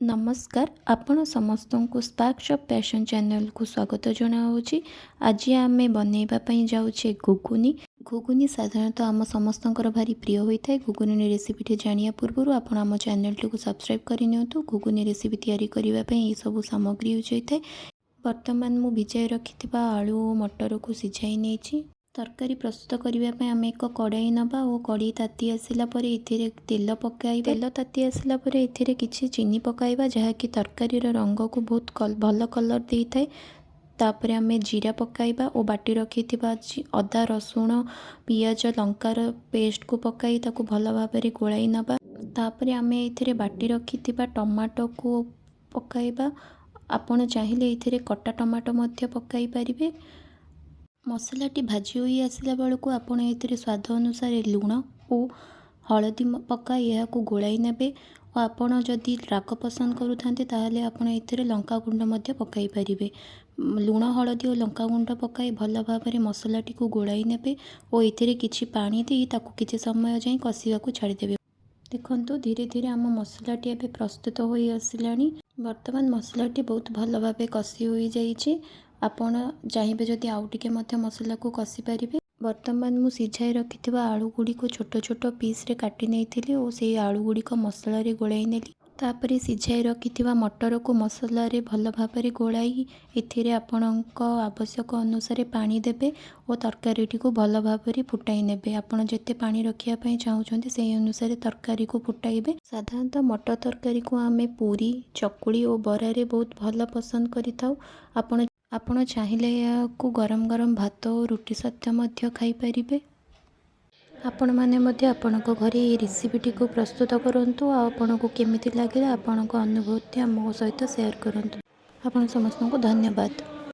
ନମସ୍କାର, ଆପଣ ସମସ୍ତଙ୍କୁ ସ୍ପାର୍କସ୍ ଅଫ୍ ପ୍ୟାସନ୍ ଚ୍ୟାନେଲକୁ ସ୍ୱାଗତ ଜଣାଉଛି। ଆଜି ଆମେ ବନେଇବା ପାଇଁ ଯାଉଛେ ଘୁଗୁନି। ଘୁଗୁନି ସାଧାରଣତଃ ଆମ ସମସ୍ତଙ୍କର ଭାରି ପ୍ରିୟ ହୋଇଥାଏ। ଘୁଗୁନି ରେସିପିଟି ଜାଣିବା ପୂର୍ବରୁ ଆପଣ ଆମ ଚ୍ୟାନେଲଟିକୁ ସବସ୍କ୍ରାଇବ୍ କରିନିଅନ୍ତୁ। ଘୁଗୁନି ରେସିପି ତିଆରି କରିବା ପାଇଁ ଏହିସବୁ ସାମଗ୍ରୀ ୟୁଜ୍ ହୋଇଥାଏ। ବର୍ତ୍ତମାନ ମୁଁ ଭିଜାଇ ରଖିଥିବା ଆଳୁ ଓ ମଟରକୁ ସିଝାଇ ନେଇଛି। ତରକାରୀ ପ୍ରସ୍ତୁତ କରିବା ପାଇଁ ଆମେ ଏକ କଡ଼ାଇ ନେବା ଓ କଡ଼େଇ ତାତି ଆସିଲା ପରେ ଏଥିରେ ତେଲ ପକାଇବା। ତେଲ ତାତି ଆସିଲା ପରେ ଏଥିରେ କିଛି ଚିନି ପକାଇବା, ଯାହାକି ତରକାରୀର ରଙ୍ଗକୁ ବହୁତ ଭଲ କଲର୍ ଦେଇଥାଏ। ତାପରେ ଆମେ ଜିରା ପକାଇବା ଓ ବାଟି ରଖିଥିବା ଅଦା, ରସୁଣ, ପିଆଜ, ଲଙ୍କାର ପେଷ୍ଟକୁ ପକାଇ ତାକୁ ଭଲ ଭାବରେ ଗୋଳାଇ ନେବା। ତାପରେ ଆମେ ଏଥିରେ ବାଟି ରଖିଥିବା ଟମାଟୋକୁ ପକାଇବା। ଆପଣ ଚାହିଁଲେ ଏଥିରେ କଟା ଟମାଟୋ ମଧ୍ୟ ପକାଇ ପାରିବେ। ମସଲାଟି ଭାଜି ହୋଇ ଆସିଲା ବେଳକୁ ଆପଣ ଏଥିରେ ସ୍ୱାଦ ଅନୁସାରେ ଲୁଣ ଓ ହଳଦୀ ପକାଇ ଏହାକୁ ଗୋଳାଇ ନେବେ ଓ ଆପଣ ଯଦି ରାଗ ପସନ୍ଦ କରୁଥାନ୍ତି, ତାହେଲେ ଆପଣ ଏଥିରେ ଲଙ୍କା ଗୁଣ୍ଡ ମଧ୍ୟ ପକାଇ ପାରିବେ। ଲୁଣ, ହଳଦୀ ଓ ଲଙ୍କା ଗୁଣ୍ଡ ପକାଇ ଭଲ ଭାବରେ ମସଲାଟିକୁ ଗୋଳାଇ ନେବେ ଓ ଏଥିରେ କିଛି ପାଣି ଦେଇ ତାକୁ କିଛି ସମୟ ଯାଏଁ କଷିବାକୁ ଛାଡ଼ିଦେବେ। ଦେଖନ୍ତୁ, ଧୀରେ ଧୀରେ ଆମ ମସଲାଟି ଏବେ ପ୍ରସ୍ତୁତ ହୋଇ ଆସିଲାଣି। ବର୍ତ୍ତମାନ ମସଲାଟି ବହୁତ ଭଲ ଭାବେ କଷି ହୋଇଯାଇଛି। ଆପଣ ଚାହିଁବେ ଯଦି, ଆଉ ଟିକେ ମଧ୍ୟ ମସଲାକୁ କଷି ପାରିବେ। ବର୍ତ୍ତମାନ ମୁଁ ସିଝାଇ ରଖିଥିବା ଆଳୁ ଗୁଡ଼ିକୁ ଛୋଟ ଛୋଟ ପିସ୍ରେ କାଟି ନେଇଥିଲି ଓ ସେଇ ଆଳୁ ଗୁଡ଼ିକ ମସଲାରେ ଗୋଳାଇ ନେଲି। ତାପରେ ସିଝାଇ ରଖିଥିବା ମଟରକୁ ମସଲାରେ ଭଲ ଭାବରେ ଗୋଳାଇ ଏଥିରେ ଆପଣଙ୍କ ଆବଶ୍ୟକ ଅନୁସାରେ ପାଣି ଦେବେ ଓ ତରକାରୀଟିକୁ ଭଲ ଭାବରେ ଫୁଟାଇ ନେବେ। ଆପଣ ଯେତେ ପାଣି ରଖିବା ପାଇଁ ଚାହୁଁଛନ୍ତି, ସେହି ଅନୁସାରେ ତରକାରୀକୁ ଫୁଟାଇବେ। ସାଧାରଣତଃ ମଟର ତରକାରୀକୁ ଆମେ ପୁରୀ, ଚକୁଳି ଓ ବରାରେ ବହୁତ ଭଲ ପସନ୍ଦ କରିଥାଉ। ଆପଣ ଚାହିଁଲେ ଏହାକୁ ଗରମ ଗରମ ଭାତ ଓ ରୁଟି ସହିତ ମଧ୍ୟ ଖାଇପାରିବେ। ଆପଣମାନେ ମଧ୍ୟ ଆପଣଙ୍କ ଘରେ ଏହି ରେସିପିଟିକୁ ପ୍ରସ୍ତୁତ କରନ୍ତୁ ଆଉ ଆପଣଙ୍କୁ କେମିତି ଲାଗିଲା, ଆପଣଙ୍କ ଅନୁଭୂତି ମୋ ସହିତ ସେୟାର କରନ୍ତୁ। ଆପଣ ସମସ୍ତଙ୍କୁ ଧନ୍ୟବାଦ।